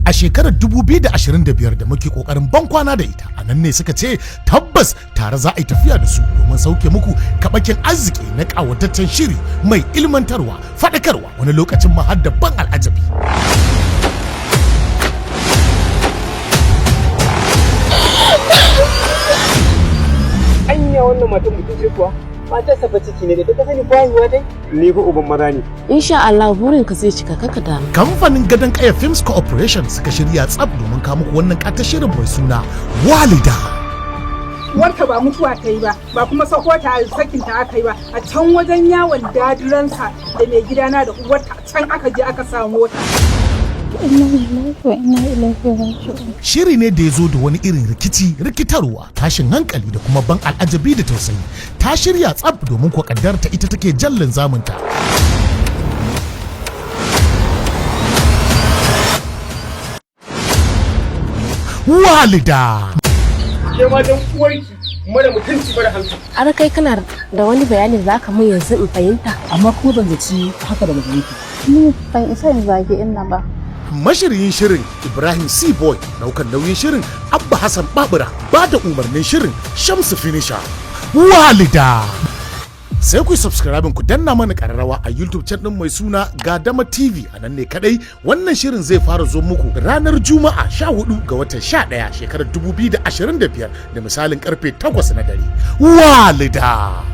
A shekarar 2025 da muke kokarin bankwana da ita, a nan ne suka ce tabbas tare za a yi tafiya da su domin sauke muku kabakin arziki na ƙawataccen shiri mai ilmantarwa, faɗakarwa, wani lokacin ma har da ban al'ajabi. Anya wannan matan mutum ce kuwa? Matarsa fa ciki ne da ta sani ko haihuwa dai? Ni fa uban maza ne. Insha Allah burinka zai cika, kaka damu. Kamfanin Gadon Kaya Films Corporation suka shirya tsab domin kawo muku wannan ƙata shirin mai suna Walida. Uwarka ba mutuwa ta yi ba, ba kuma sako ta sakin ta aka yi ba. A can wajen yawon dadiransa da mai gidana da uwarta, can aka je aka samu ta. Inna lillahi wa inna ilaihi raji'un. Shiri ne da ya zo da wani irin rikici, rikitarwa, tashin hankali da kuma ban al'ajabi da tausayi. Ta shirya tsab domin kuwa kaddarta ita take jallin zamunta. Walida. Ke ma dan uwarki mara mutunci, mara hankali. Har kai kana da wani bayani da zaka mun yanzu in fahimta? Amma kuma ban zaci haka daga gare ki. Ni ban isa in zagi inna ba. Mashiryin shirin Ibrahim C Boy, daukan nauyin shirin Abba Hassan Babura, ba da umarnin shirin Shamsu Finisha. Walida. Sai ku yi subscribe, ku danna mana kararrawa a YouTube channel din mai suna Gadama TV. A nan ne kadai wannan shirin zai fara zo muku ranar Juma'a 14 ga watan 11 shekarar 2025 da misalin karfe 8 na dare. Walida.